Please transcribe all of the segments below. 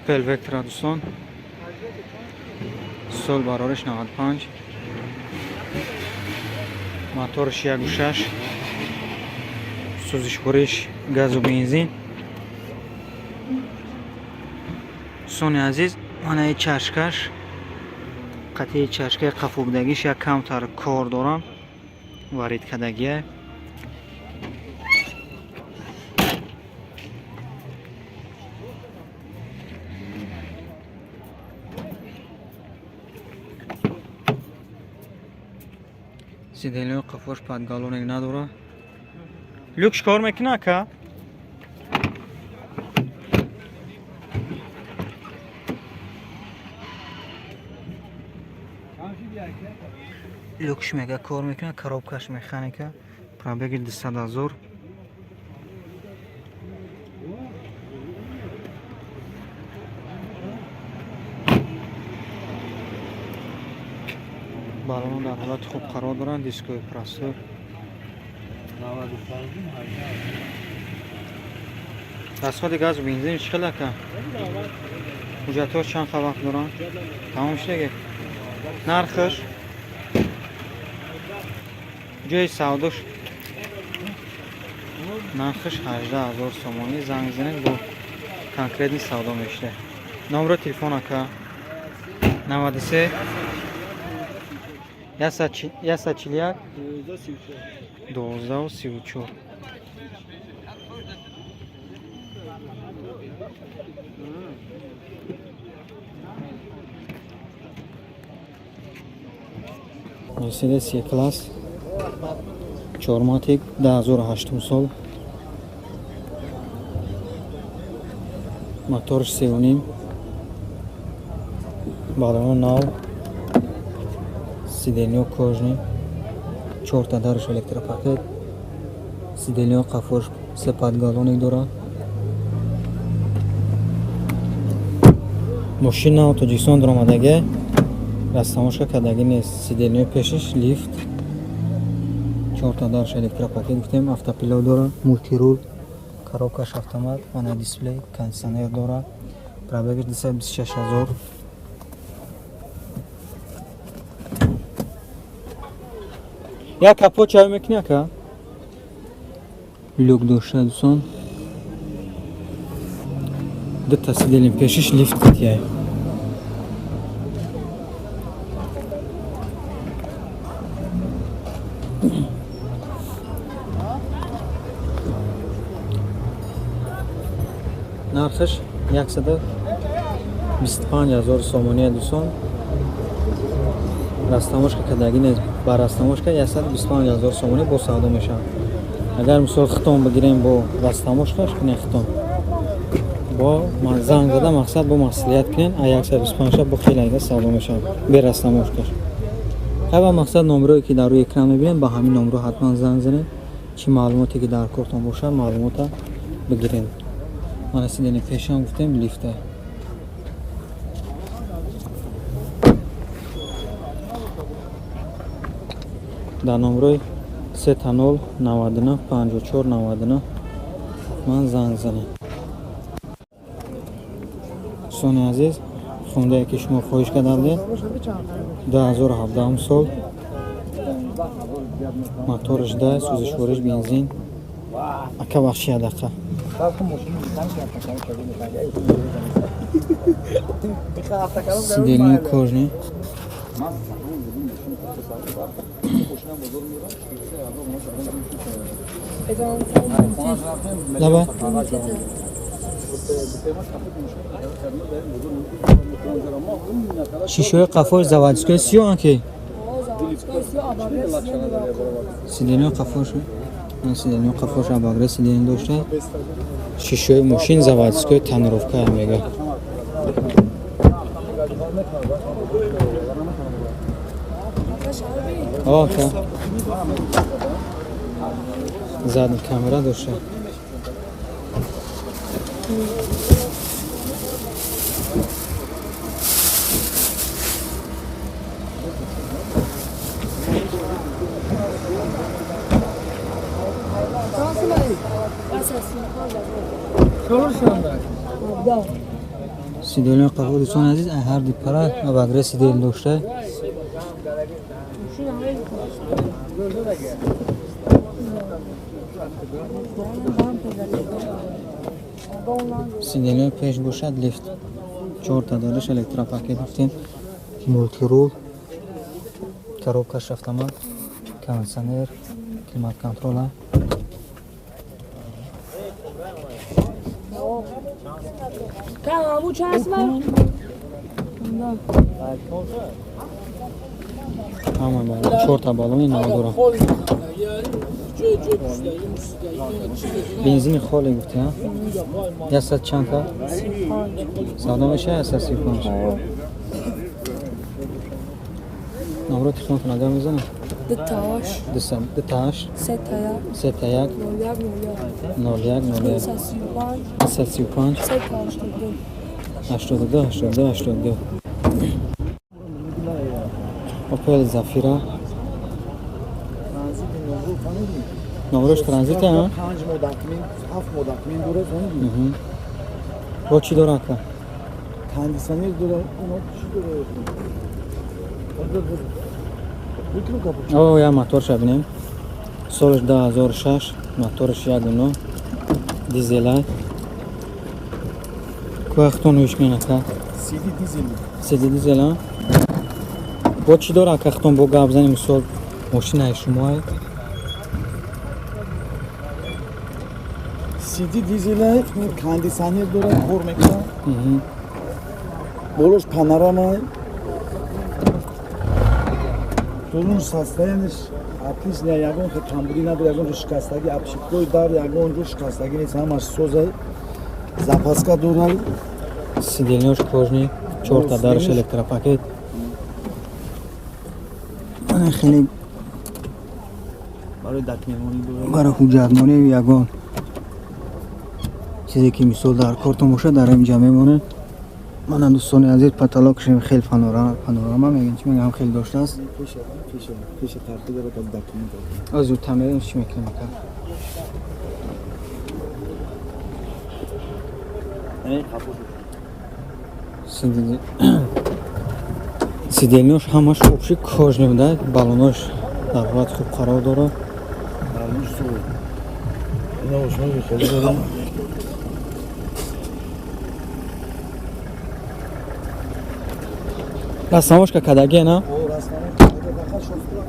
Opel Vectra, дӯстон, сол барориш 95, моторш 1,6, сӯзишвориш газу бензин. Дӯстони азиз, манаи чашкаш, қатъии чашкаи қафобудагиш як камтар кор дорам, варид кардагия. Сиденьяи қафош подголовник надора. Люкш кор мекуна, ака? Люкш мега кор мекуна, коробкаш механика, пробеги 200 000. Баллон дар ҳолати хуб қарор доранд, дискои простор. Расходи газу бензин чӣ хел, ака? Ҳуҷҷатҳо чанд ха вақт доранд? Тамом шудаги? Нархаш, ҷои савдош? Нархаш 18 000 сомонӣ. Занг занед, бо конкретный савдо мешуда. Номро телефон, ака? 93 141 12 34. Мерседес Е класс, чорматик, 2008 сол, моторш 3,5, баллоно нав, сиденьё кожаный, чорта дарш электропакет, сиденьё қафош се подголовник дорад. Мошин нав Тоҷикистон даромадагӣ, растамошка кардагӣ нест. Сиденьё пешиш лифт, чорта дарш электропакет гуфтем, автопилот дорад, мультируль, коробкаш автомат, мана дисплей, кондитсионер дорад. Пробегаш 226 000. Як капот чай мекунӣ, ака? Люк дошта, дӯстон, дута сиденье пешиш лифт китяй. Нархаш 125 000 сомония, дӯстон. Растамошка кардагӣ нест. Ба растамошка 125 000 сомонӣ бо савдо мешавад. Агар мисол хитон бигирем, бо растамошкаш кунем, хитон бо занг зада, мақсад бо маслиҳат кунем, а 125 бо хеле айда савдо мешавад бе растамошкаш. Ҳайва мақсад, номерое ки дар рӯи экран мебинем, ба ҳамин номерҳо ҳатман занг занед, чӣ маълумоте ки дар кортон бошад, маълумота бигирем. Мана сиденье пешам гуфтем, лифта. Дар номерои 000 99 54 99 ҳатман занг занед. Дӯстони азиз, Хондае ки шумо хоҳиш карда будед, 2017 сол, моторш да, сӯзишвориш бензин. Ака, бахши, як дақиқа. Сиденье кожаный. Давай. Шишои қафош заводской сиёҳ ки, сиденье қафош, сиденье қафош обогрев сиденье дошта, шишои мошин заводской, тонировка мега. Ока, задний камера дошта. Сиделио қабул, дӯстони азиз, ҳар ди пара обогрев сидел дошта. Сиделио пеш бошад, лифт чорта дориш, электропакет гуфтем, мултирул, коробкаш автомат, кондиционер, климат контрола. Ҳама чорта баллони нав дорам. Бензини холе гуфти, а? 100 чанд та? Савдо мешава 135. Номро телефонтон агар мезанам? 28 3 1 01 01 335 82 82 82. Опел Зафира. Номрош транзите, а? Бо чӣ дора, ака? Кондиционер дора, чӣ дора? О, я моторша бинем. Солаш 2006, моторш 1.9, дизелай. Куахтон ҳуш ака? Сиди дизел. Сиди дизел, а? Бо чӣ дора, ака, хтон бо гап зани, мисол мошинаи шумоай? Сиди дизелай, кондиционер дора, кор мекунад. Болош панорама. Дурун состояние ш отлично, ягон хел камбудӣ надора, ягон ҷо шикастагӣ, обшивка и дар ягон ҷо шикастагӣ нест, ҳамаш соза, запаска дора. Сиденья ш кожаный, чорта дарш электропакет. Ана хеле барои документмонӣ дора. Барои ҳуҷҷатмонӣ, ягон чизе ки мисол дар кортон бошад, дар инҷа мемонед. Мана, дӯстони азиз, потолок шим хел панорама мегӯем, чӣ мегӯям, хел доштааст. Пеша тарқи дора, каз документ. Аз зудтар мерем, чӣ мекунем, ака? Ин қапу. Сиденья ш ҳамаш общий кожаный буда, балонош дар ҳолати хуб қарор дорад. Балонош зуд. Ина ошно хеле дорам. Растаможка кадаге, на? О, растаможка фақат шофёр.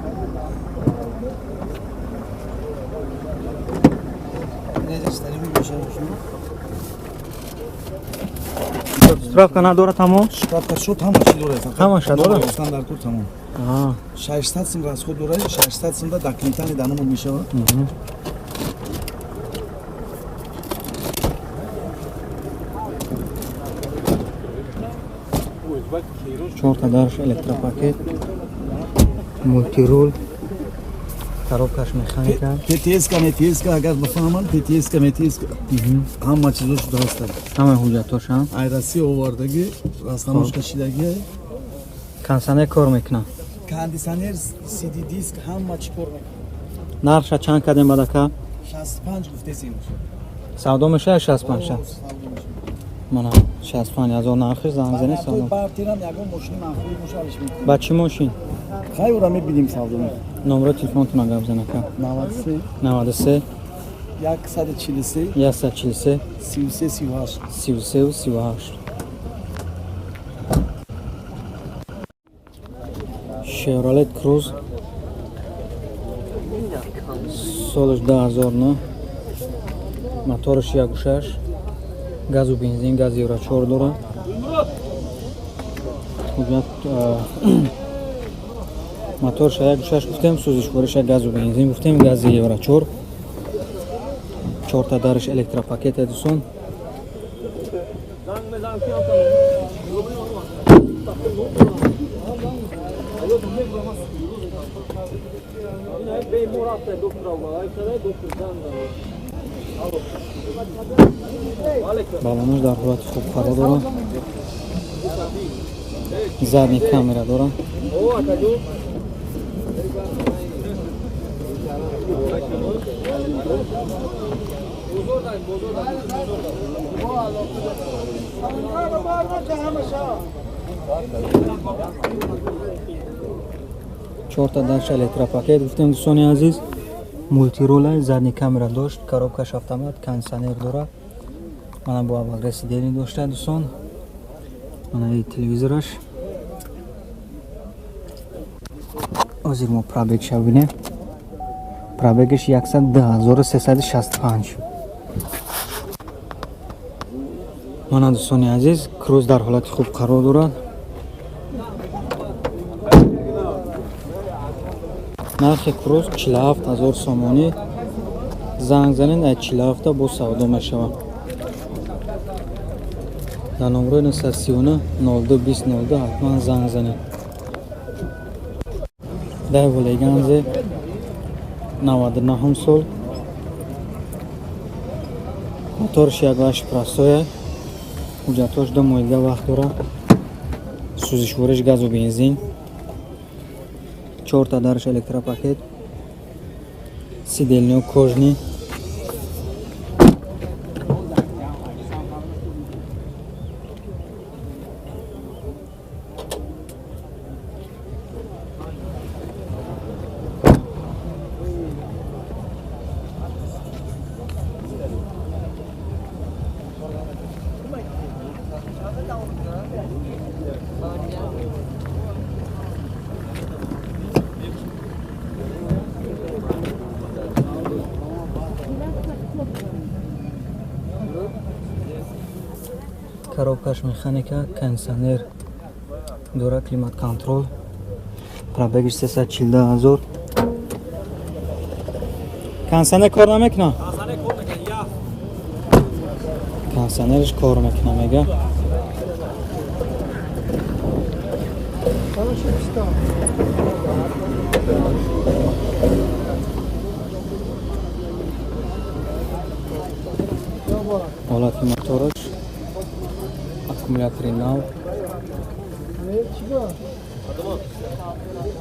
Не, стари мебошад ошно. Справка надора, тамом? Справка шуд, ҳама чӣ дорад. Ҳамаша дорад? Стандарт тамом. 600 сум расход дорад, 600 сум да документали даному мешавад. Чорта дарш электропакет, мултирул, коробка ш механика. ПТС-ка, МТС-ка, агар бифаҳманд, ПТС-ка, МТС-ка, ҳама чизош ҳастанд. Ҳама ҳуҷҷатошам. Ай Россия овардагӣ, растаможка шидагӣ. Кондиционер кор мекунад? Кондиционер, CD диск, ҳама чӣ кор мекунад. Нархша чанд кардем бадака? 65 гуфтесем. Савдо мешавад 65 ша? Мана, 65 ҳазор нархиш, занг зани, савдо. Бартирам ягон мошини маъқул боша, алиш мекунем. Ба чӣ мошин? Хай, ора мебинем, савдо мекунем. Номеро телефонтона гап зан, ака. 93 93 143 143 33 38. 33 38. Шевролет Круз, солаш 2009, мотораш 1.6, газу бензин, газ евро 4 дора. Ҳуҷҷат, моторша 1.6 гуфтем, сӯзишвориша газу бензин гуфтем, гази евро 4, чорта дарш электропакет, дӯстон. Балонош дар ҳолати хуб қарор дорад, задний камера дорад. Чорта дарша электропакет гуфтем, дӯстони азиз. Мултирола, задний камера дошт, коробкаш автомат, кондиционер дорад. Мана бо обогрев сидений дошта, дӯстон. Мана и телевизораш. Ҳозир мо пробегша бинем. Пробегаш 102 365. Мана, дӯстони азиз, Круз дар ҳолати хуб қарор дорад. Нархи Круз 47 ҳазор сомонӣ. Занг занед, аз 47 бо савдо мешавад. Дар номрои 939 02 20 02 ҳатман занг занед. Даеву Леганзе, 99 сол, моторш якваш простое, ҳуҷҷатҳош 2 моҳига вақт дорад, сӯзишвориш газу бензин, чорта дарш электропакет, сиденья кожаный. Коробкаш механика, кондиционер дора, климат контроль. Пробегиш 342 ҳазор. Кондиционер кор намекуна, кондиционерш кор мекуна, мега. Ҳолати мотораш, аккумулятори нав.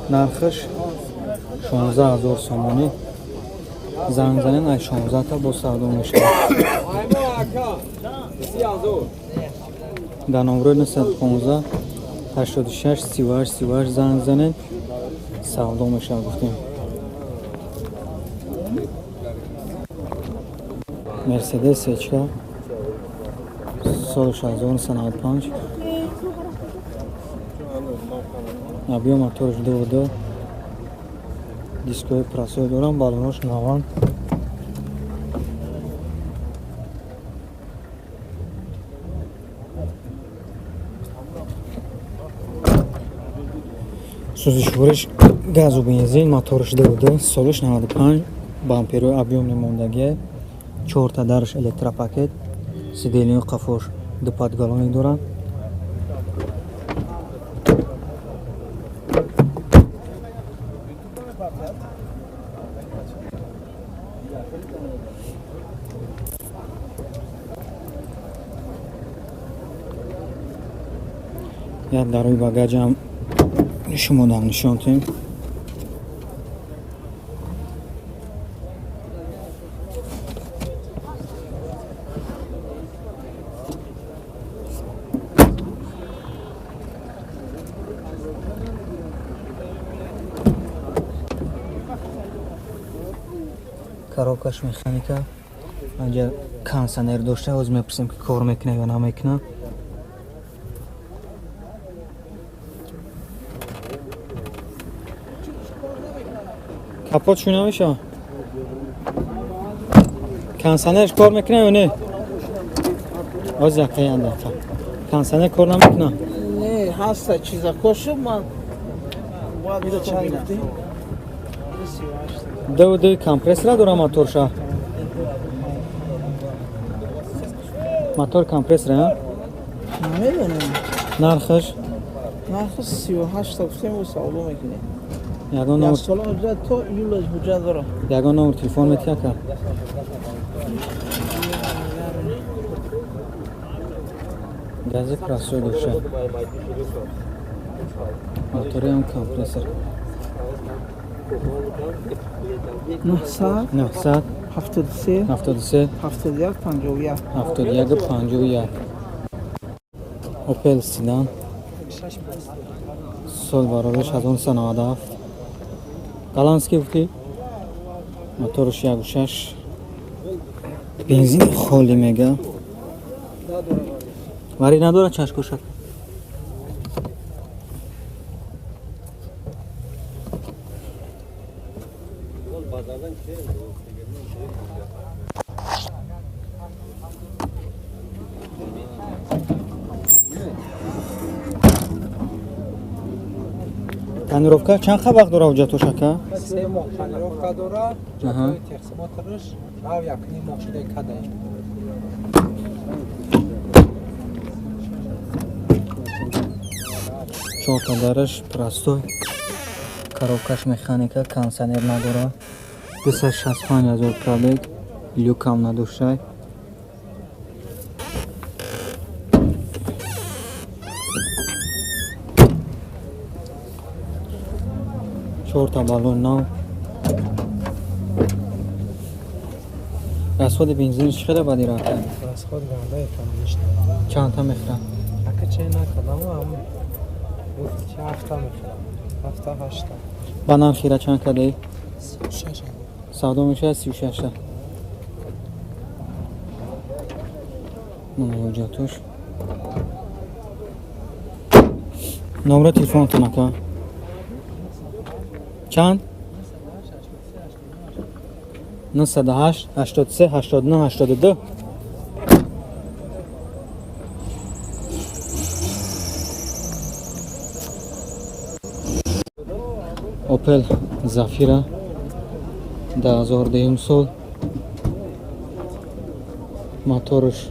Нархаш 16 ҳазор сомонӣ. Занг занед, ай 16та бо савдо мешавад. Дар номрои 915 86 38 38 занг занед, савдо мешавад, гуфтем. Мерседес сечка, соли 1995, объём моторш 2,2, дискои простой дорам, балонош наванд. Сӯзишвориш газу бензин, моторш 2,2, солиш 95, бамперои объёмный мондагия, чорта дарш электропакет, сиденьяи қафош ду подголовник дорад. Як дарои багажам шумо дар нишон тем. Коробкаш механика, аҷа кондиционер дошта. Ҳозир мепурсем, ки кор мекуна ё намекуна. Капот шу намешава. Кондиционерш кор мекуна ё не? Ҳозир, яка, як дақиқа. Кондиционер кор намекуна? Не, ҳаста чизакошу ман бояд Чанд гуфтӣ? 2,2 компрессора дора моторша. Мотор компрессора? Намедонам. Нархаш? Нархи 38 гуфтем, ӯ савдо мекунем. Ягон Як номер сола ҳуҷҷат, то июлаш ҳуҷҷат дорам. Ягон номер телефон метиҳ, ака? Гази простой дошта, мотори ҳам компрессор. 900 900 73 73 71 51 71 51. Opel Sedan сол баробариш 1997 Голландский гуфтӣ, моторш 1.6, бензин холӣ мега, вари надорад чашкошак. Тонировка чанд вақт дора ҳуҷҷатош ака? 3 моҳ тонировка дора, ҷои техсмотрш нав 1.5 моҳ шуда кадаем. Чорта дараш простой, коробкаш механика, кондиционер надора, 265 ҳазор пробег, люкам надоштай. Чорта баллон нав. Расходи бензин чӣ қадар баъди рафта? Расход ганда экономична. Чандта мехӯрад? Ака че накардам, ам гуфт чи ҳафта мехӯрам. Ҳафта ҳашта. Ба нархира чанд кардӣ? 36. Савдо мешавад 36-та. Мана ҳуҷҷатош. Номера телефонатон ака? Чанд? 908 83 89 82. Opel Zafira 2010 сол, моторш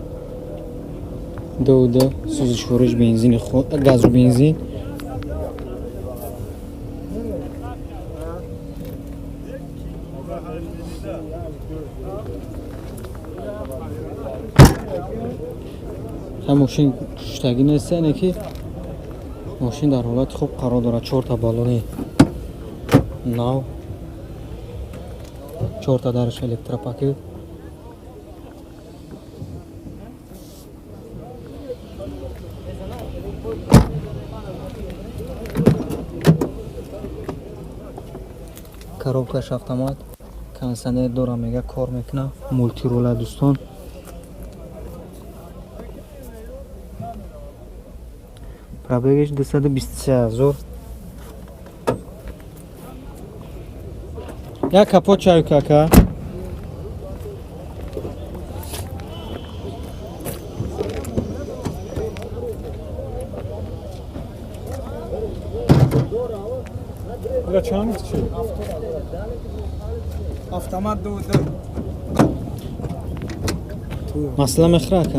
2.2, сӯзишвориш бензини газу бензин. Мошин шуштагӣ нест, яъне ки мошин дар ҳолати хуб қарор дорад. Чорта баллони нав, чорта дараш электропакет. Коробкаш автомат, кондиционер дора, мега кор мекуна, мултирула дӯстон. Пробегиш 223 ҳазор. Як капот чаю кака. Чанд чи? Автомат 2.2. Масъала мехӯра ака?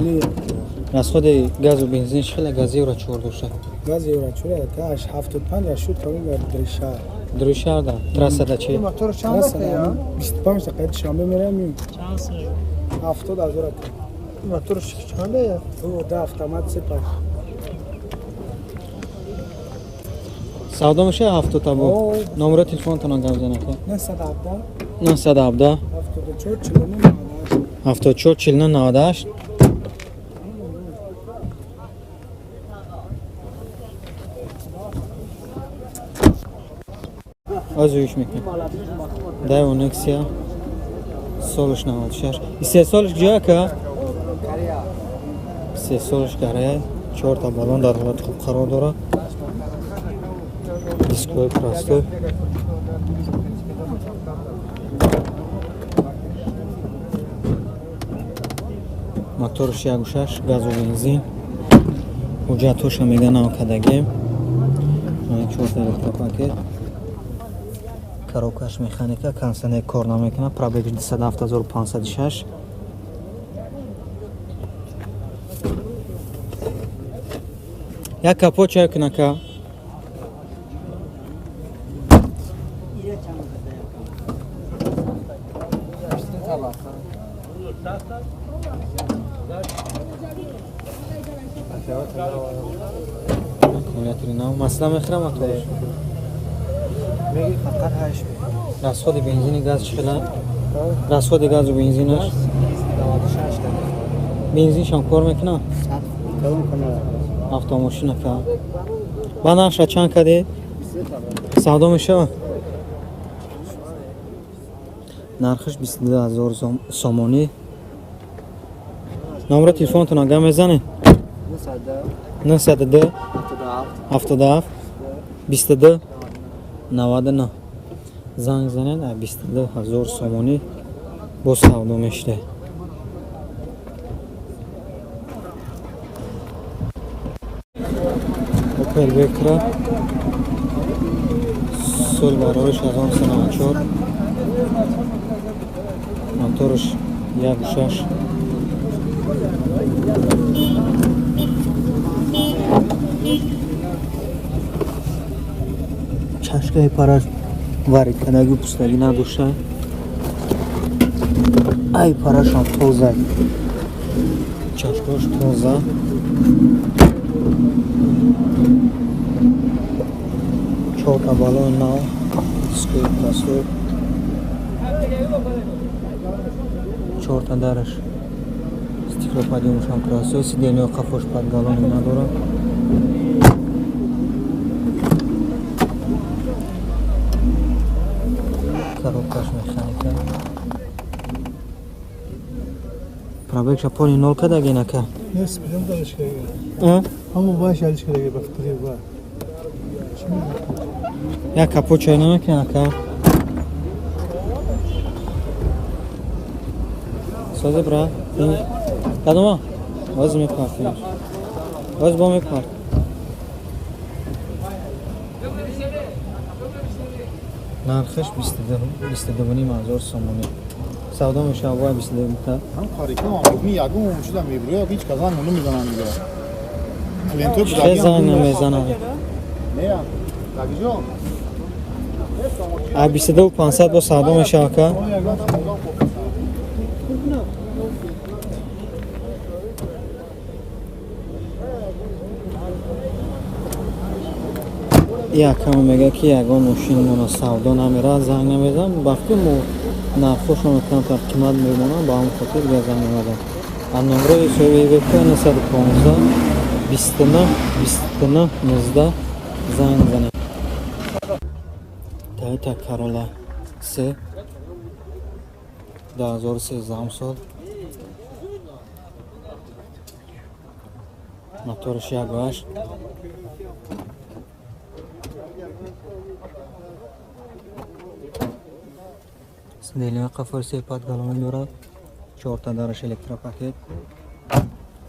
Расходи газу бензин чӣ хеле? Газ евро 4 дошта. Газ евро 4 ака, 75 80 та дар дрешар. Дрешар да. Трассада чи? Мотор чанд ака я? 25 дақиқа душанбе мерам. Чанд сум? 70 ҳазор ака. Мотор чанд я? Да автомат 3.5. Савдо мешавад 70 та бо. Номери телефонатон гап зан ака. 917 917 74 49 74 49 98. Озуиш мекунем. Daewoo Nexia солш 96. Истеҳсолш куҷо ака? Истеҳсолш Корея. Чорта баллон дар ҳолати хуб қарор дорад. Дискои простой. Моторш 1.6, газу бензин. Ҳуҷҷатҳоша мега нав кардагем. Чорта электропакет. Коробкаш механика, кондиционер кор намекунад, пробег 27506. Як капот чай кун ака. Аккумулятори нав. Масъала мехӯрам моторш? Меги фақат 8 мекунам. Расходи бензини газ чӣ хела? Расходи газу бензинаш? 96 та. Бензиншам кор мекунад? Автомошина ка. Ба нарша чанд кардед? Савдо мешавад? Нархаш 22 000 сомонӣ. Номро телефонтон агар мезанед? 902 77 22 99. Занг занед, 22 000 сомонӣ бо савдо мешуда. Opel Vectra соли барориш 1994, мотораш 1.6. Чашкаи параш варикадаги пустагӣ надошта, ай парашам тоза, чашкааш тоза. Чорта балони нав, дискои простой, чорта дараш стеклоподъёмшам красой, сиденьё қафош подгалони надорад. Коробкаш механика. Пробегша пони нол кадаги нака? Нест, бидам далиш кадаги. Ҳамо баш алиш кадаги ба фикри ба. Як капот чой намекунӣ ака? Сози брат, кадома? Боз мепартимаш. Боз бо мепарт. Нархаш 22 500 сомонӣ. Савдо мешавад бо 22 та. Ҳам қарика ҳам ягон чиза мебурӣ, ҳеҷ кас занг намезананд дига. Клиентҳо Чӣ занг намезананд? Не, дагиҷон. А 22 500 бо савдо мешавад ка? Якама мега ки ягон мошинмона савдо намерад, занг намезанад. Ба фикр мо нархошонро камтар қимат мемонанд, ба ҳамон хотир дига занг намезанад. А номрои соҳиби Вектра 915 29 29 19 занг занед. Toyota Corolla C 2013 сол, мотораш 1.8. Сиденья қафор се подголовник дорад, чорта дараш электропакет,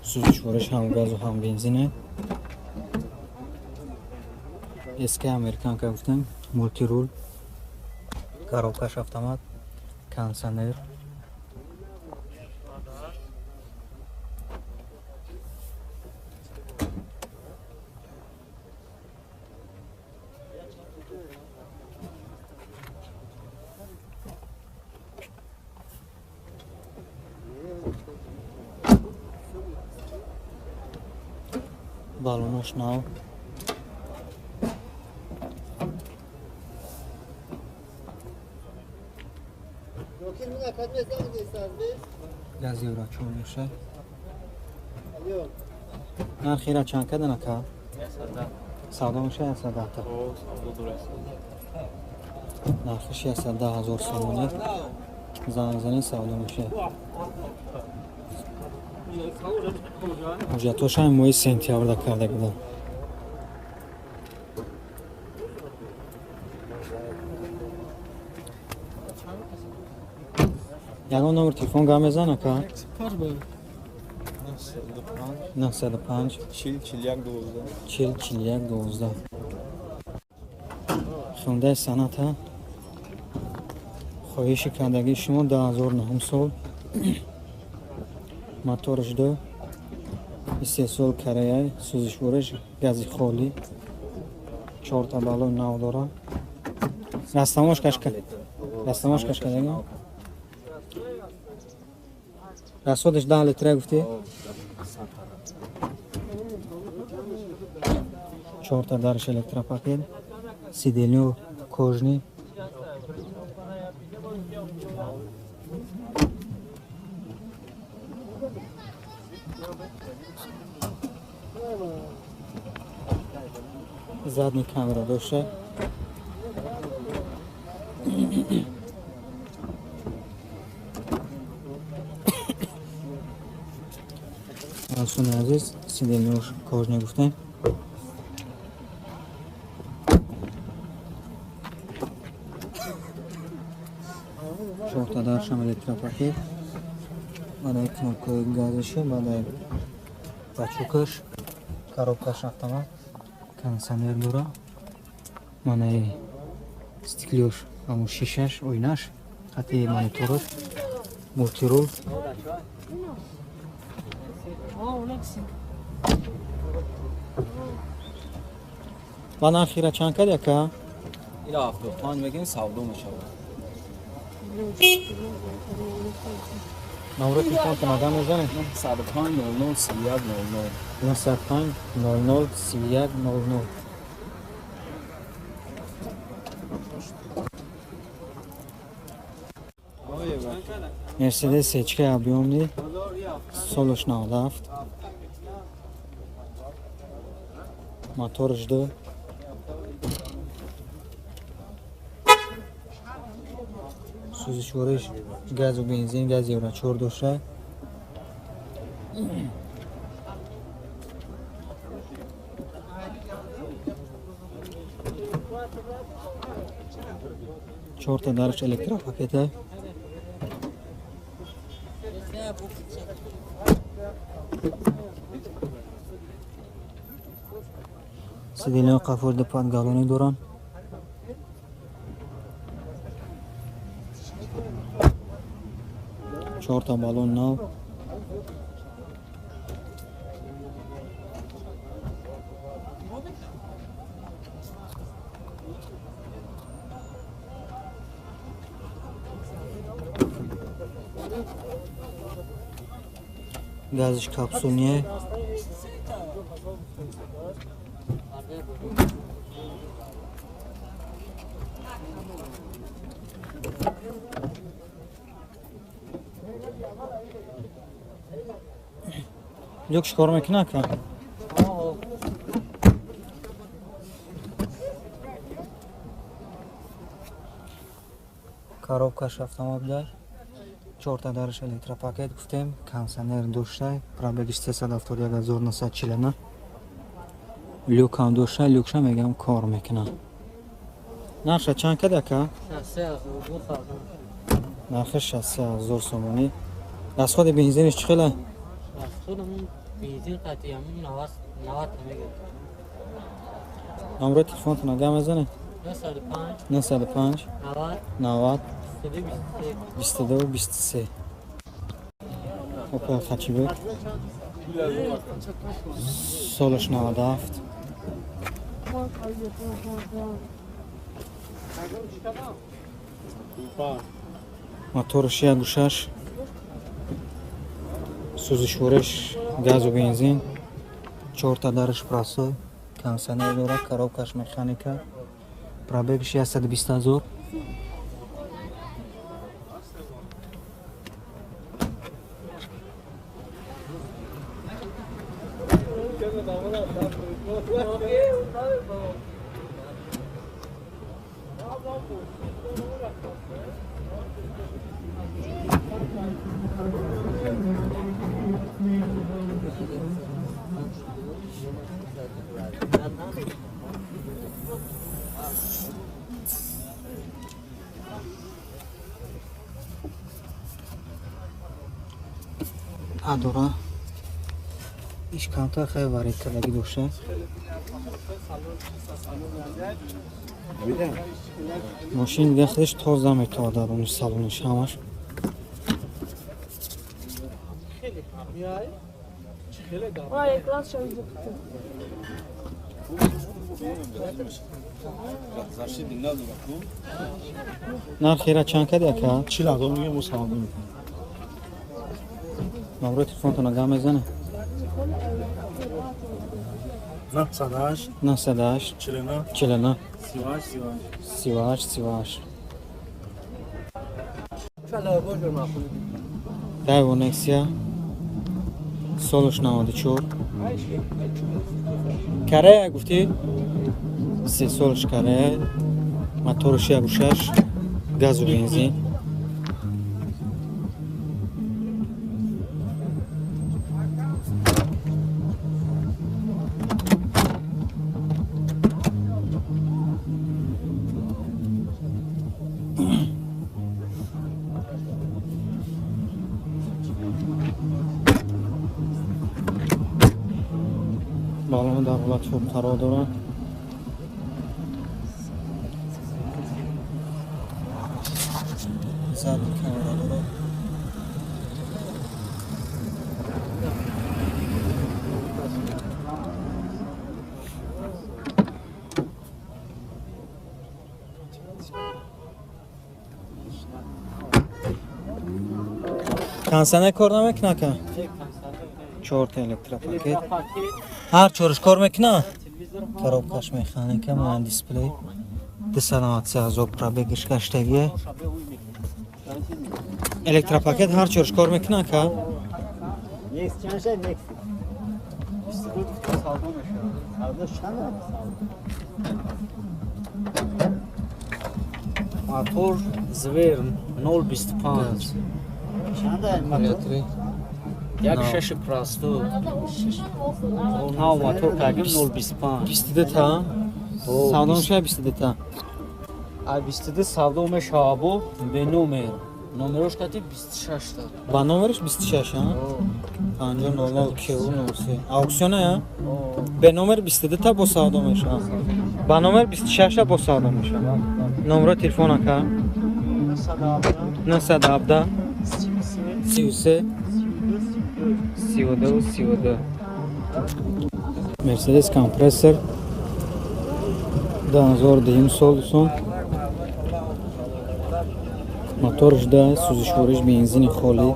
сӯзишвориш ҳам газу ҳам бензине. СК американка гуфтем, мултирул, коробкаш автомат, кондиционер. Балонош нав. Газ евро чор мешавад. Нархи ира чанд кадан ака? Савдо мешавад 110 та. Нархиш 110 000 сомонӣ. Занг занед, савдо мешавад. Ҳуҷҷатҳошам моҳи сентябрда карда будам. Ягон номер телефон гап мезан ака? 905 40 41 12. 40 41 12. Хондаи саната хоҳиши кардагии шумо 2009 сол, мотораш 2, истеҳсол Кореяй, сӯзишвориш гази холӣ, чорта балон нав дорад. Растамошкаш кардагӣ? Расходаш 10 литра гуфтӣ? Чорта дараш электропакет, сиденьё кожный. Задний камера дошта. Дӯстони азиз, сиденьяш кожный гуфтем. Чорта даршам электропакет. Баъдаи кнопкаи газиши, баъдаи бачукаш, коробкаш автомат, кондиционер дора. Манаи стеклёш, ҳамун шишаш, оинаш, хати монитораш, мультирул. Ба нархира чанд кад яка? Ира 75 мегин савдо мешавад. Номро телефонтон агар мезанед? 905 00 31 00. 905 00 31 00. Мерседес Сечка объемный, солаш 97, моторш 2, сӯзишвориш газу бензин, газ евро 4 дошта. Чорта дарш электропакета. Сиденья қафорда подгалони доранд. Чорта баллон нав. Газиш капсулния. Люк чикор мекунад ка? Коробкаш автомобиль, чорта дарш электропакет гуфтем, кондиционер дошта, пробегиш 371 949. Люк ҳам дошта, люкша мегам кор мекунад. Нарха чанд кад ака? Нархи 63000 сомонӣ. Расходи бензиниш чӣ хела? Бензин қатъи ҳамин 90 мегирад. Номрои телефонтон агар мезанед? 905 905 90 90 22 23. Опел Хачибек, солаш 97. Моторш 1.6, сӯзишвориш газу бензин, чорта дарш просой, кондиционер дорад, коробкаш механика, пробегш 120 000. Адора иш камтар хеле варид кардагӣ дошта. Мошин дига худаш тоза метавад даруни салониш ҳамаш. Нархира чанд кади ака? 40 000 мегем, мо савдо мекунем. Номрои телефонтон агар мезанед? 908 908 49 49 38 38 38. Daewoo Nexia солаш 94. Корея гуфтӣ? Се солаш Корея. Мотораш 1.6, газу бензин. Балон дар ҳолати хуб қарор дорад. Задний камера дорад. Консане кор намекунад ка? Чорта электропакет. Ҳар чораш кор мекунад? Коробкаш механика, ман дисплей. 293 ҳазор пробегиш гаштагие. Электропакет ҳар чораш кор мекунад ка? Мотор Звер 0.25. Як шаши простой. Нав мотор кагим 0.25. 22 та? Савдо мешавад 22 та? А 22 савдо мешавад бо бе номер. Номерош кати 26 та. Ба номераш 26, а? 50 00 КУ 03. Ауксиона, я? Бе номер 22 та бо савдо мешавад. Ба номер 26 та бо савдо мешавад. Номро телефон ака? 917 33 32 32. Мерседес компрессор 2010 сол сон. Моторш да, сӯзишвориш бензини холӣ.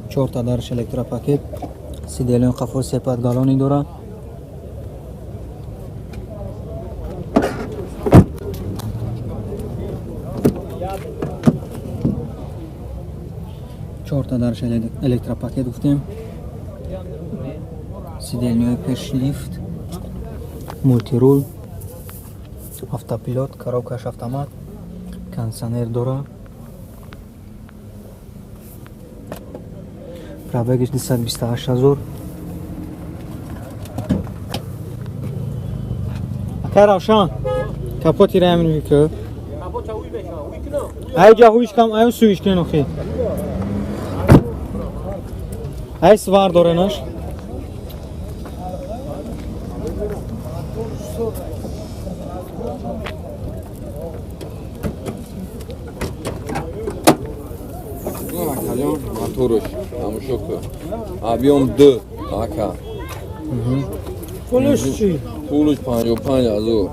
Чорта дарш электропакет. Сиделион қафо сепад галони дорад. Чорта дарш электропакет гуфтем. Сидельниҳои пеш лифт, мултирул, автопилот, коробкаш автомат, кондиционер дора. Пробегиш 228 ҳазор. Ака Равшан, капоти рамин ки? Ай ҷа ҳуиш кам, ай суиш кен охи. Ай свар доренаш. Моторш, тамошо кун. Объем 2, ака. Пулаш чӣ? Пулаш 55 ҳазор.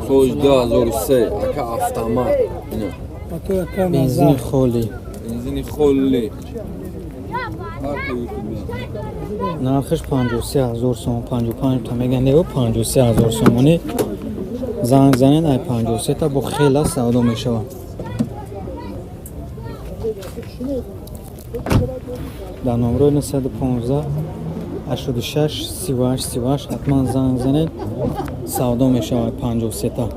Солаш 2003, ака автомат. Ина. Бензини холӣ. Бензини холӣ. Нархаш 53 ҳазор сомон, 55 та меган, не 53 ҳазор сомонӣ. Занг занед, ай 53 та бо хела савдо мешавад. Дар номрои 915 86 38 38 ҳатман занг занед, савдо мешавад 53 та.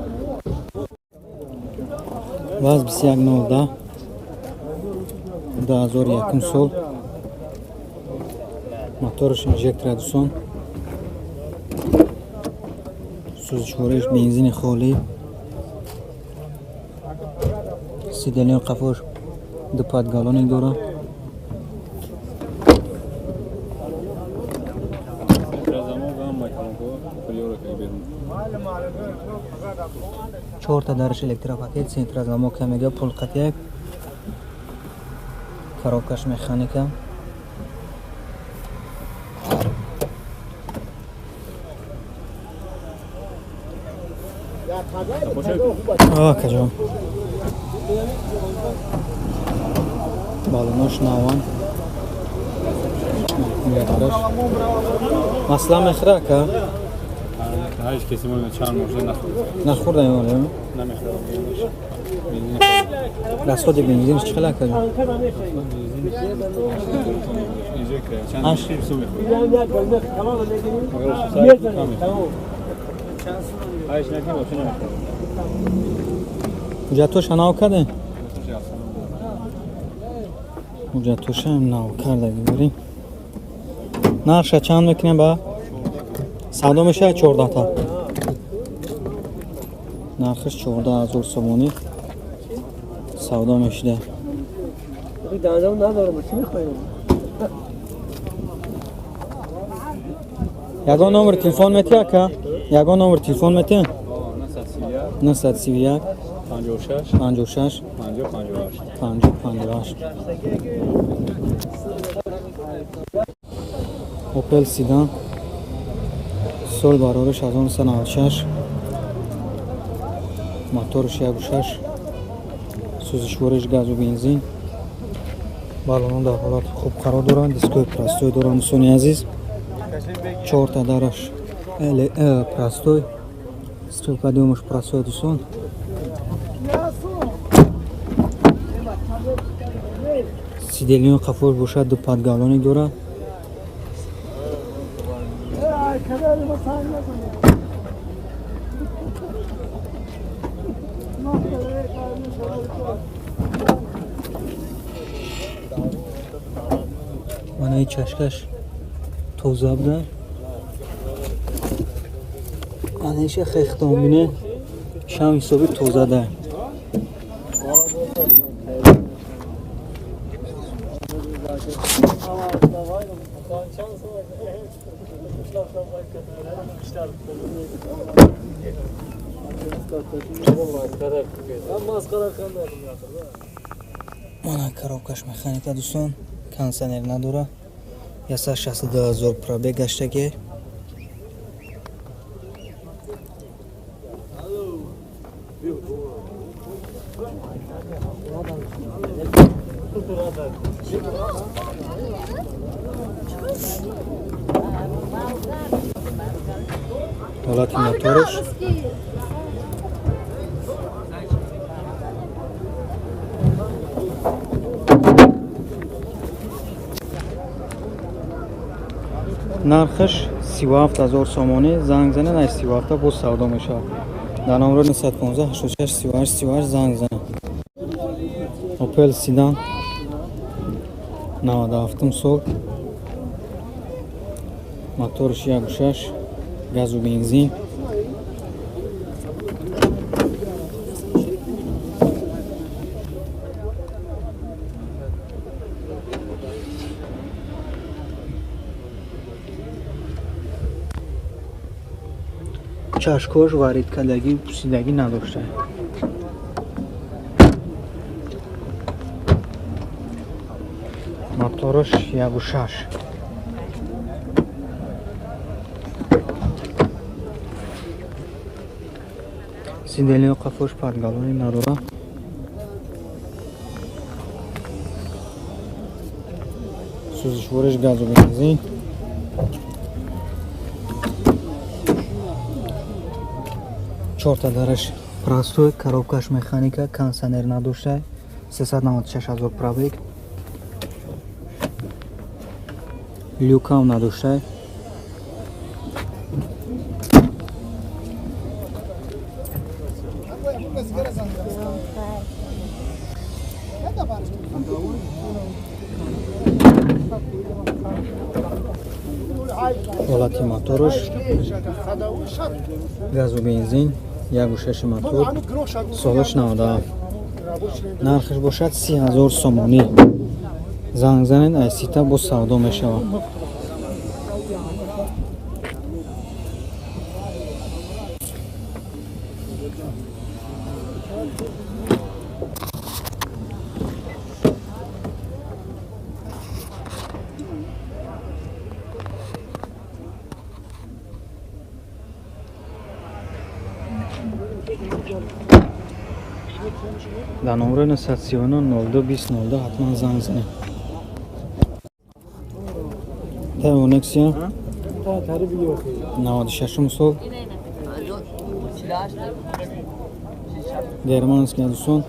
Ваз 2109 2001 сол. Моторш инжектор Эдисон. Сӯзишвориш бензини холӣ. Сиделион қафош ду подгалони дорад. Чорта дарш электропакет, центрозамок мега, пул қатияк, коробкаш механика. Акаҷон, балонош наван. Масла мехӯра ака? Ҳеҷ касе мо чанд моҳ нахӯрд. Нахӯрда ё? Намехӯрад. Расходи бензинш чӣ хел ака? Ҳуҷҷатоша нав кардем? Ҳуҷҷатошаам нав карда бибарем. Нархша чанд мекунем ба? Савдо мешавад 14 та. Нархаш 14 000 сомонӣ савдо мешуда. Ягон номер телефон метиҳ ака? Ягон номер телефон метиҳ? 931 56 56 50 58 50 58. Опел Седан сол барориш 1996, моторш 1.6, сӯзишвориш газу бензин. Баллонҳо дар ҳолати хуб қарор доранд, дискои простой доранд, дӯстони азиз. Чорта дараш простой, стрелкадиомаш простой, дӯстон. Сиделиён қафош бошад, ду подгалони дорад. Манаи чашкаш тоза буда. Манаиша хехтон бине, шам ҳисоби тоза да. Мана коробкаш механика, дӯстон, кондиционер надора. 162 000 пробег гаштаги. Ҳолати мотораш нархаш 37 000 сомонӣ. Занг занед, ай 37 боз савдо мешавад. Дар номро 915 86 38 38 занг занед. Опел Седан 97 сол, моторш 1.6, газу бензин. Чашкош варидкардагӣ, пусидагӣ надошта. Мотораш 1.6. Сиделио қафош подгалони надора. Сӯзишвориш газу бензин. Чорта дараш простой, коробкаш механика, кондиционер надошта. 396 000 пробег. Люкам надошта. Ҳолати мотораш газу бензин, 1.6 мотор, солаш 97. Нархаш бошад 30 000 сомонӣ. Занг занед, ай сита боз савдо мешавад. Дар номрои 939 02 20 02 ҳатман занг занед. Onexia 96 сол германский дӯстон,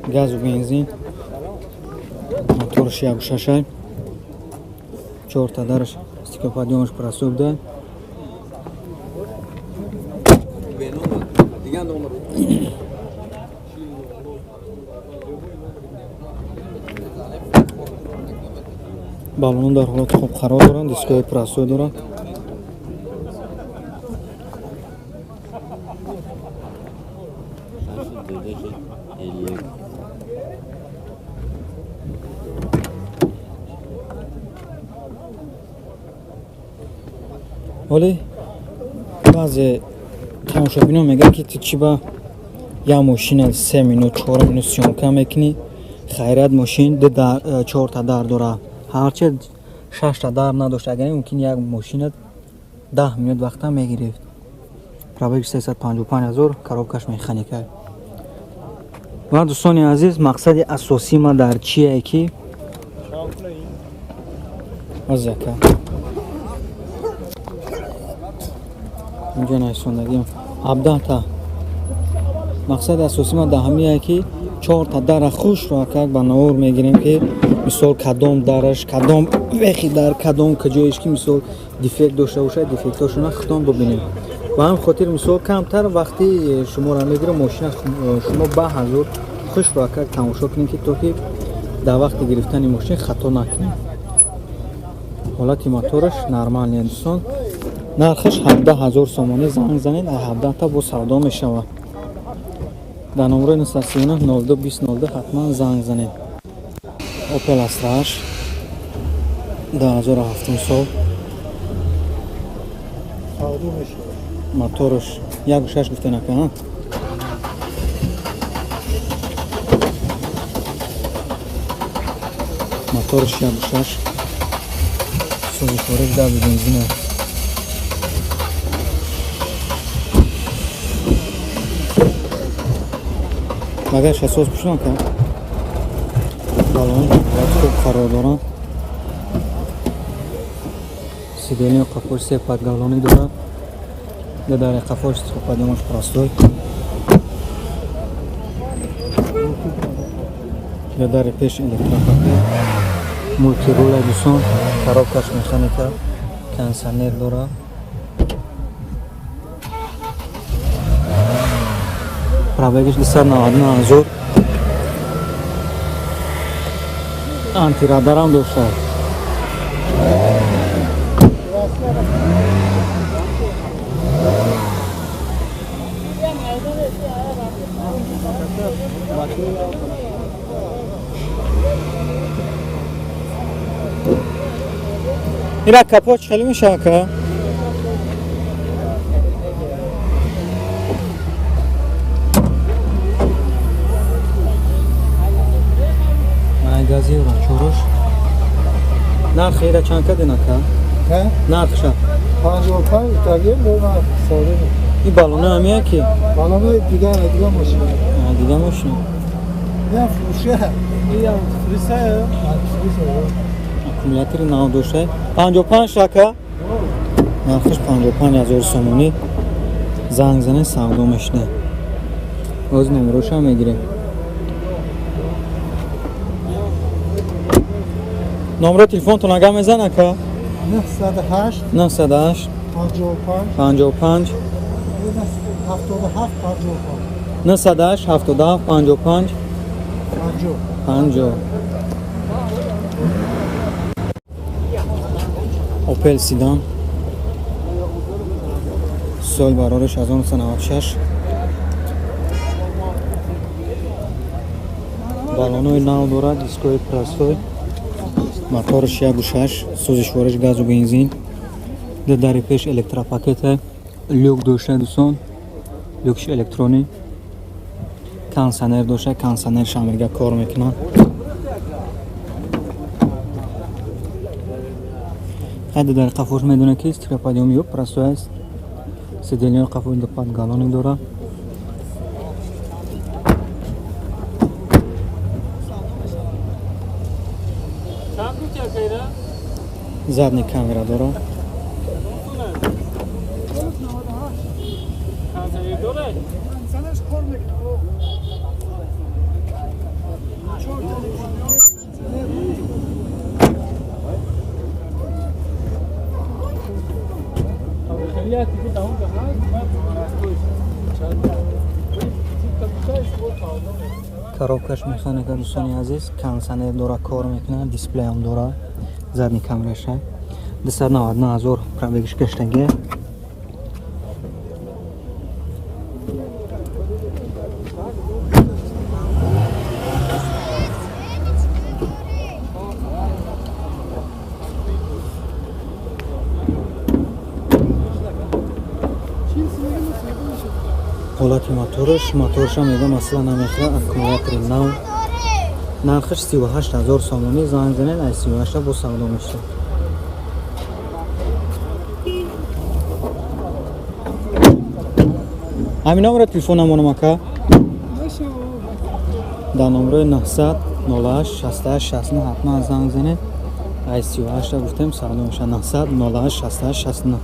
газу бензин, моторш 1.6, чорта дараш стеклоподъёмаш простой буда. Баллонҳо дар ҳолати хуб қарор доранд, дискҳои простой доранд. Вале баъзе тамошобинон мегӯянд, ки ту чӣ ба як мошина 3 минут 4 минут съёмка мекунӣ? Хайрият, мошин чорта дар дорад, ҳарчи шашта дар надошт, агар мумкин як мошина 10 минут вақта мегирифт. Пробег 355 000, коробкаш механика. Ва дӯстони азиз, мақсади асосии ма дар чие ки озяка инҷо нависондагим 17та. Мақсади асосии ма дар ҳамие ки чорта дара хушро акак ба навор мегирем, ки мисол кадом дараш, кадом вехи дар кадом куҷоеш ки мисол дефект дошта бошад, дефектҳошона худтон бибинем. Ба ҳамин хотир мисол камтар вақти шуморо мегирам, мошина шумо ба ҳазур хушро акак тамошо кунем, ки то ки дар вақти гирифтани мошин хато накунем. Ҳолати мотораш нормалне дӯстон. Нархаш 17 000 сомонӣ. Занг занед, 17та бо савдо мешавад. Дар номрои 939 02 20 02 ҳатман занг занед. Opel Astra H 2007 сол, мотораш 1.6 гуфта нака. Мотораш 1.6, сӯзишвориш газу бензина. Багаж асос пушнам ка. Балон ҳолати хуб қарор доранд. Сиденье қафош се подголовник дорад. Дар қафош стеклоподъёмаш простой. Дар пеш электропакет, мультируля дӯстон, коробкаш механика, кондиционер дорад. Пробегиш 299 000. Антирадарам дошта. Ира капот хеле мешава ка? Гази чорош. Нарх ира чанд кадина ка? Нархша 55 италия бо нарх савдо. Ин баллоно ҳамия ки? Баллоно дигар мошина. Дигар мошина. Я фурӯша. Я фурӯша. Аккумулятори нав дошта. 55 ака? Нархаш 55 000 сомонӣ. Занг занед, савдо мешуда. Боз номерошам мегирем. Номро телефонтон агар мезан ака? 908 908 55 55 77 55 908 77 55 50 50. Opel Sedan сол барориш 1996, баллонои нав дорад, дискҳои простой, моторш 1.6, сӯзишвориш газу бензин, дари пеш электропакета, люк дошта дӯстон, люкши электронӣ, кондиционер дошта, кондиционер шамирга кор мекунад. Ҳайда дар қафош медонед ки стеклоподъём ё простой аст. Сиденье қафои ду подголовник дорад. Задний камера дора. Коробкаш механика, дӯстони азиз, кондиционер дора, кор мекунад, дисплейам дора, задний камераша. 299 000 пробегиш гаштагия. Ҳолати мотораш, моторша мегам, асла намехӯрад, аккумулятори нав. Нархаш 38 000 сомонӣ, занг занед, аз 38 бо савдо мешавад. Ҳамин номера телефонамонам, ака? Дар номерои 900 08 68 69 ҳатман занг занед. Аз 38 гуфтем, савдо мешавад. 900 08 68 69.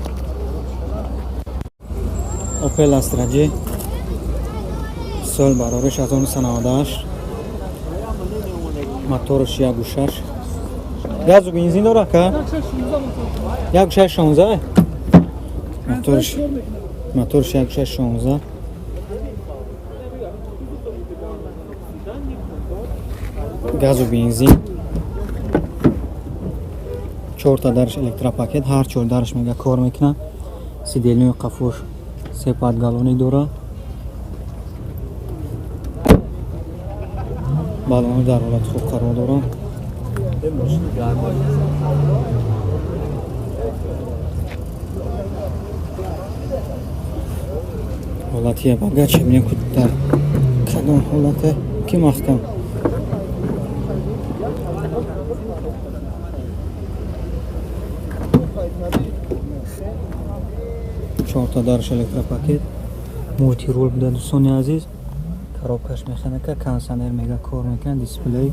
Opel Astra G, сол барориш 1998, моторш 1.6, газу бензин дора, ака? 1.6 16, моторш 1.6 16, газу бензин, чорта дарш электропакет, ҳар чор дарш мега кор мекунад. Сидельнои қафош се подгалони дора. Балони дар ҳолати хуб қарор дорад. Ҳолати багач мебинем, ки дар кадом ҳолате, ки маҳкам. Чорта дарш электропакет, мультирул буда, дӯстони азиз. Коробкаш механика, кондиционер мега кор мекунад, дисплей.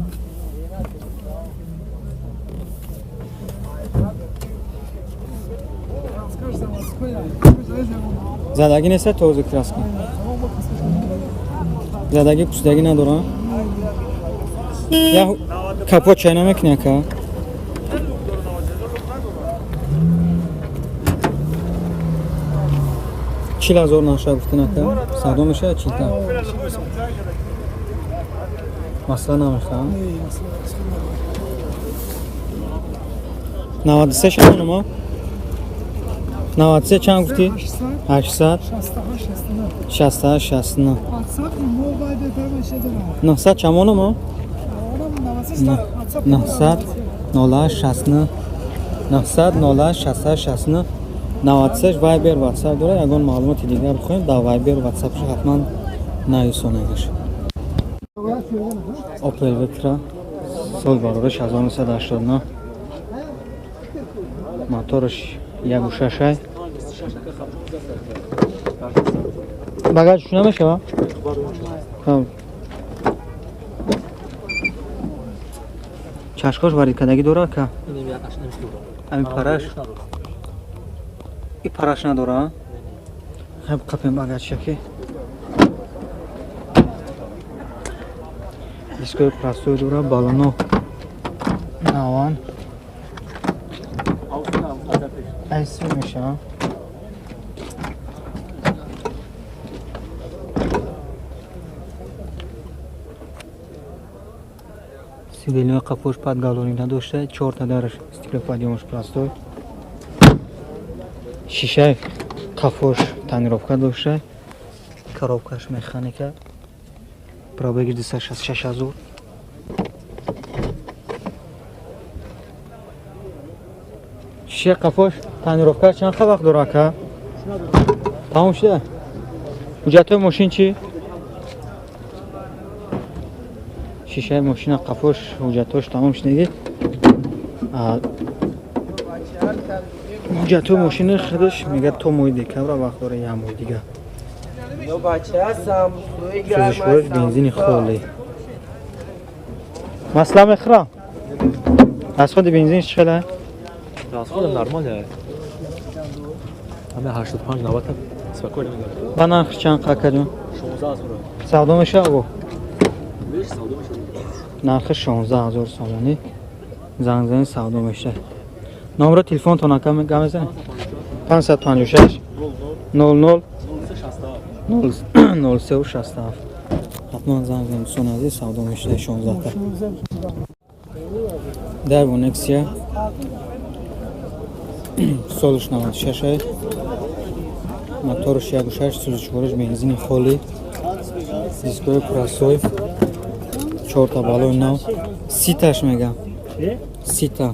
Задагӣ неста, тоза краска. Задагӣ пусидагӣ надора. Я капот чай намекунӣ, ака? 40 000 наша гуфтин, ака, савдо мешавад чилта? Масъала намехоҳам. 93 шамонумо? 93 чанд гуфтӣ? 800 68 69 900 чамонумо? 900 08 69 900 08 68 69 96. Вайбер, Ватсап дорад. Ягон маълумоти дигар бихоҳем, дар Вайбер, Ватсапш ҳатман нависонедаш. Opel Vectra, сол барориш 1989, мотораш 1.6. Багажш намешава? Чашкош варидкардагӣ дора, ака? Ами параш, и параш надора. Хеб қапем багажшаки. Дискои простой дора, балоно наван. Айси мешава. Сидельнои қафош подгалони надошта, чорта дараш стеклоподъёмаш простой. Шишаи қафош тонировка дошта, коробкаш механика, пробеги 266 000. Шишаи қафош тонировка чанд вақт дора, ака? Тамом шуда? Ҳуҷҷатҳои мошин чӣ? Шишаи мошина қафош ҳуҷҷатҳош тамом шудагӣ. Ҳуҷҷатҳои мошини худаш мегӯяд, то моҳи декабра вақт дора, як моҳи дигар. Сӯзишвориш бензини холӣ. Масла мехӯрам? Аз худи бензин чӣ хела? Расхода нормально. Ҳаме 85 90 спокойно мегардад. Ба нархи чанд қакаҷон? 16 ҳазор. Савдо мешавад бо? Беш савдо мешавад. Нархи 16 ҳазор сомонӣ. Занг занед, савдо мешавад. Номро телефонтон ака мезанед? 556 00 03 67. Ҳатман занг занед, дӯстони азиз, савдо мешавад 16 та. Дар Нексия солш 96, моторш 1.6, сӯзишвориш бензини холӣ, дискои прасой, чорта балои нав, ситаш мегам, сита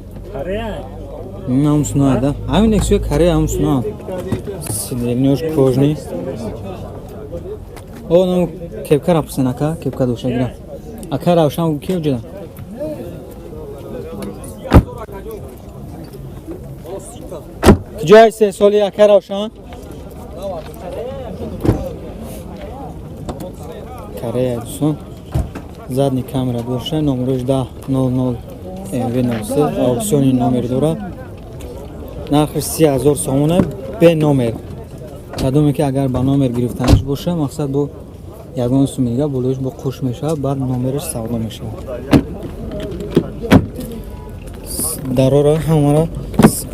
ҳамсунаада, ҳамин Нексия Корея ҳамсуна, сидельнёш кожни. О, нам кепка рапсен ака, кепка доша гира. Ака равшан ки оҷада? Куҷои се соли ака равшан? Корея, дӯстон. Задний камера дошта, номерош 10 00 МВ03, аукциони номер дорад. Нархаш 30 000 сомона бе номер. Кадоме ки агар ба номер гирифтанаш боша, мақсад бо ягон суми дига болоиш бо қуш мешавад, баъд номераш савдо мешавад. Дарора ҳамара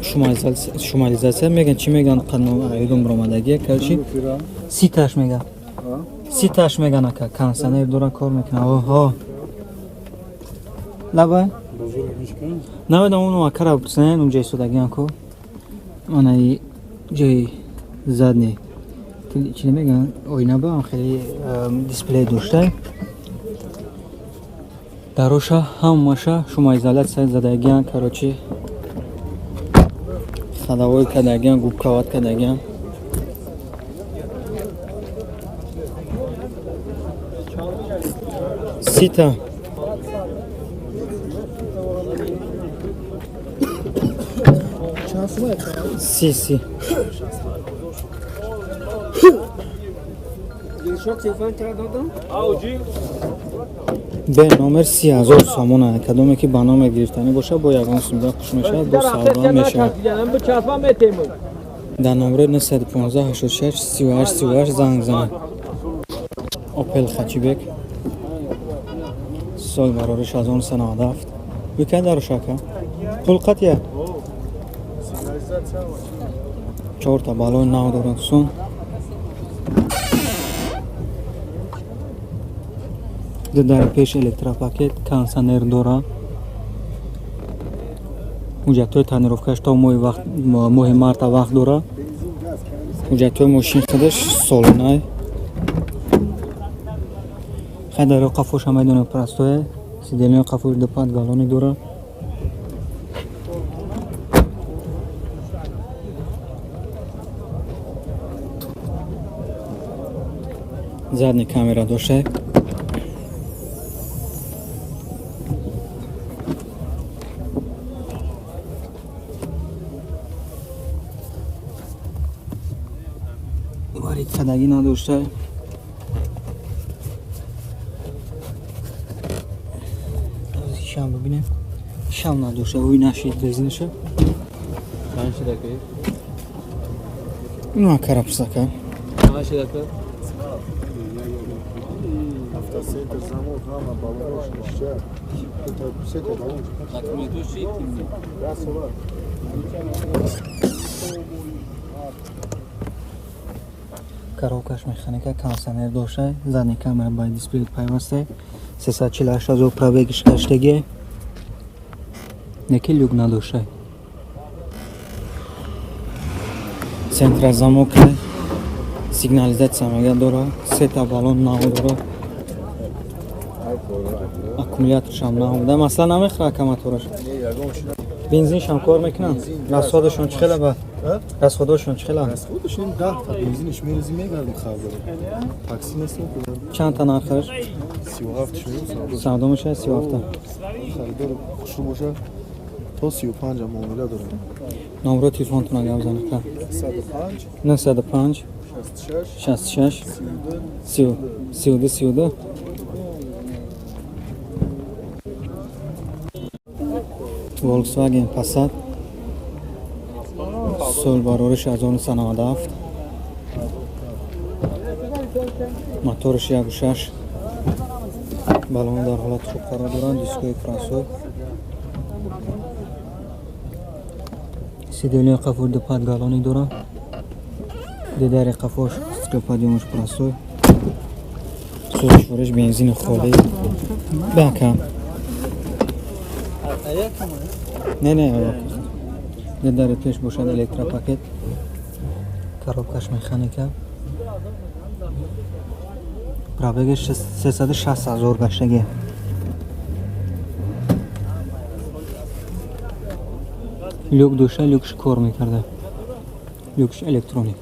шумоизатсия меган, чӣ меган, ёдум ромадагия, короче, ситаш меган. Ситаш меган ака, кондиционер дора, кор мекунад. Оҳо. Лаба? Намедонам, уну акара бисен, унҷа истодагиам ку. Манаи ҷои задний. Чӣ меган? Оина ба хеле дисплей дошта. Дароша ҳамаша шумоизоляция задагиан, короче, ходовой кардагиан, губкават кардагиан. Сита. Си, си. Бе номер 30 000 сомона. Кадоме ки ба номер гирифтанӣ боша, бо ягон сумда хуш мешавад, бо савдо мешавад. Дар номерои 915 86 38 38 занг занед. Опел Хачибек сол барориш 1997. Бикан дарушака. Пул қатия? Чорта балои нав дорад сон. Ду дар пеш электропакет, кондиционер дора. Ҳуҷҷатҳои тонировкаш то моҳи марта вақт дора. Ҳуҷҷатҳои мошин худаш солонай. Хай даро қафоша медонем простое. Сидельнио қафош ду пат галони дора. Задний камера дошта. Варид кардагӣ надошта. Шам бибинем. Шам надошта, ӯй нашид безинаша. Чанд шидака? Ну, акарапсака. Чанд шидака? Автоцентр, замок, ҳама балош, ништяк. Сета балон. Документош чи? Расола. Коробкаш механика, кондиционер дошта, задний камера ба дисплей пайваста, 348 ҳазор пробегиш гаштагӣ, неки люк надошта. Центра замок, сигнализатсия мега дора, сета балон нав дора, аккумуляторшам нав буда, масалан намехӯра ака мотораш. Бензиншам кор мекунанд? Расходашон чӣ хела ба? Расходашон чӣ хела? Расходаш ин 10 та бензиниш мерези, мегардим хабар. Такси нестем. Чанд та нархаш? 37 шуд. Савдо мешавад 37 та. Харидор хушрӯ боша, то 35 муомила дорем. Номро телефонтон гап занед. 105 905 66 66 32 32 32. Volkswagen Passat Сол барориш 1997. Моториш 1.6. Баллони дар ҳолати хуб қарор доранд, дискои франсой. Сидения қафо ду подгалони дорад. Дидари қафош стеклоподъёмаш простой. Сӯзишвориш бензини холӣ. Бака. Не, не, дидари пеш бошад электропакет. Коробкаш механика. Пробегаш 360 ҳазор гаштагӣ. Люк дошта, люкш кор мекарда. Люкш электроник.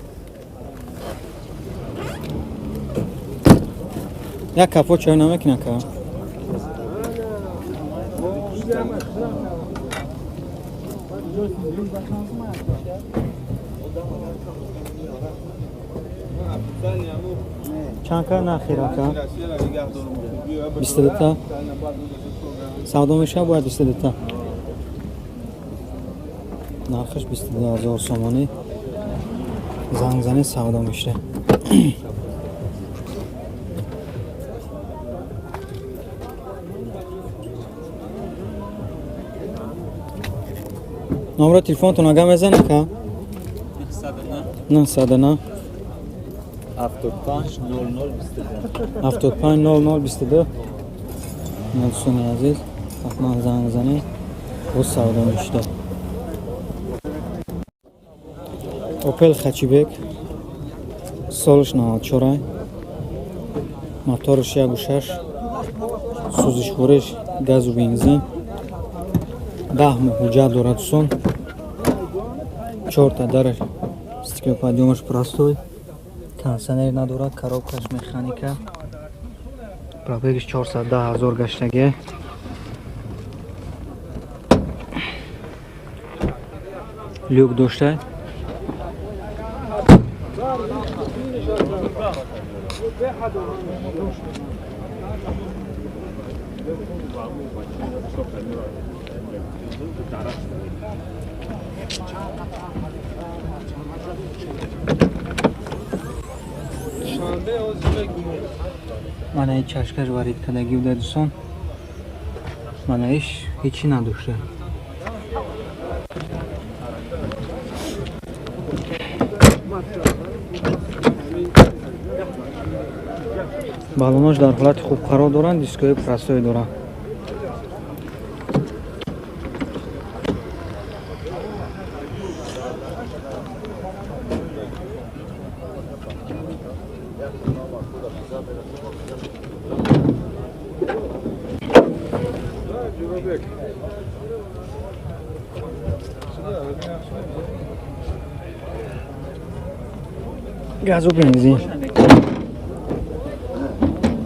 Як капо чой намекунад ка? Чанд ка нахира ка? 22 та. Савдо мешавад бояд 22 та. Нархаш 22 ҳазор сомонӣ. Занг занед, савдо мешавад. Номро телефонтон ага мезанед ка? 909 75 00 22. 75 00 22. Дӯстони азиз, ҳатман занг занед, боз савдо мешавад. Опел Хачибек, солаш 94, мотораш 1.6, сӯзишвориш газу бензин, 10 моҳ ҳуҷҷат дорад дӯстон. 4 та дараш стеклоподъёмаш простой, кондиционер надорад, коробкаш механика. Пробегаш 410 ҳазор гаштагӣ. Люк дошта. Мана ин чашкаш варид кардагӣ буда дӯстон. Мана иш ҳечи надошта. Баллонош дар ҳолати хуб қарор доранд, дискои простой доранд. Газу бензин.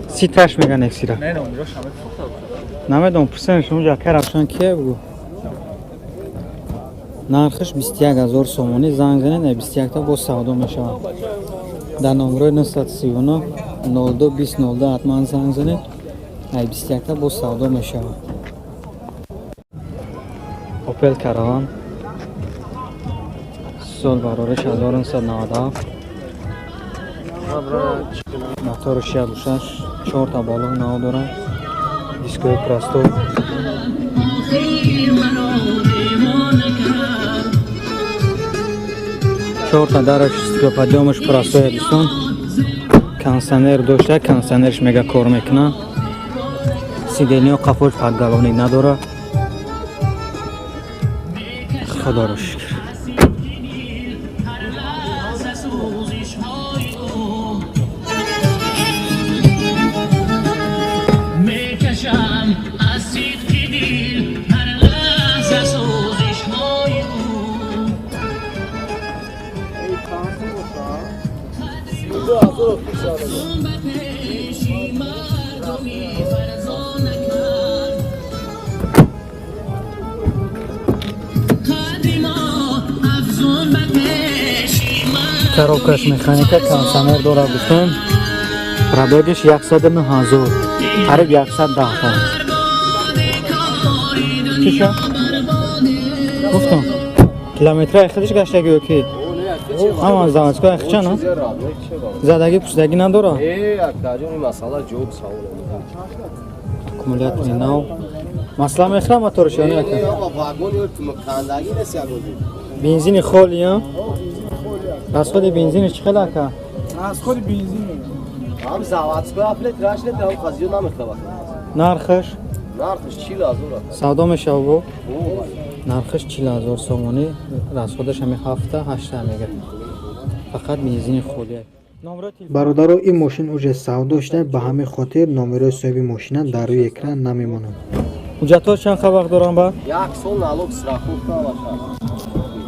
Ситаш меган эксира. Намедонам, пурсем шумо ҷа карабшан кие бугу. Нархаш 21 ҳазор сомонӣ. Занг занед, 21 та боз савдо мешавад. Дар номерои 939 02 20 02 ҳатман занг занед, 21 та боз савдо мешавад. Опел Караван, сол барориш 1997, мотораш 1.6, 4 та баллон нав дорад, дискои простой. 4 та дараш стеклоподъёмаш простой дӯстон. Кондиционер дошта, кондиционерш мега кор мекунад. Сидениё қафош подголовник надорад. Худоро шукр. Коробкаш механика, кондиционер дорад дӯстон. Пробегаш 109 ҳазор, қариб 110 та. Чӣ шуд? Гуфтам. Километраи худиш гаштаги ё ки? Ҳама заводской хича на? Задаги пусдаги надора? Аккумулятори нав. Масла мехӯра моторш ё не ака? Бензини холи, а? Расходи бензини чӣ хел ака? Расходи бензин. Ҳам заводской аплет рашлет ҳам қазиё намехӯра. Нархаш? Нархаш 40 000. Савдо мешава бо? Нархаш 40 000 сомонӣ, расходаш ҳами 7-8 мега. Фақат бензини холия. Бародаро, ин мошин уже савдо шуда, ба ҳамин хотир номерои соҳиби мошина дар рӯи экран намемонад. Ҳуҷҷатҳо чанд вақт дорам ба? Як сол налог, страховка бошад.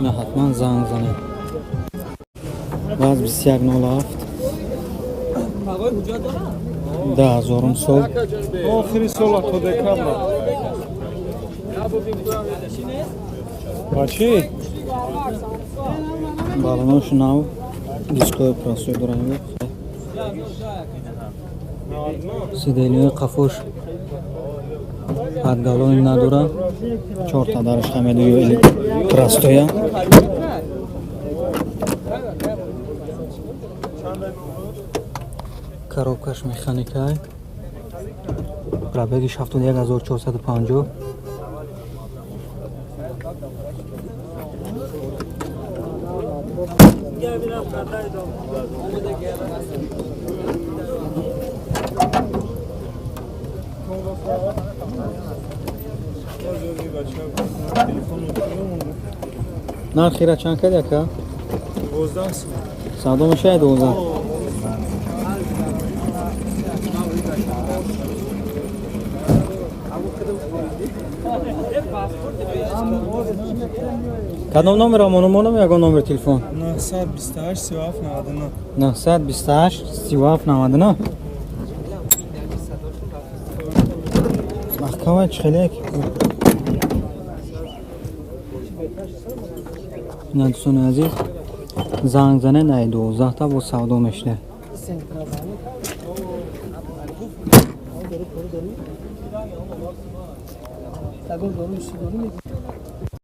На, ҳатман занг занед. Ваз 2107 2000 сол. Охири сола то декабр. Ба чӣ? Балонош нав, дискои простой дорам. Сиденьяи қафош подголовник надора. Чорта дараш хамедую простоя. Коробкаш механикай. Пробегиш 71450. Нархира чанд кади ака? 12 сом. Савдо мешавад 12? Кадом номер монумонам, ягон номер телефон? 928 37 99. 928 37 99. Маҳкама чӣ хеле ина дӯстони азиз, занг занед, ай 12-та бо савдо мешавад.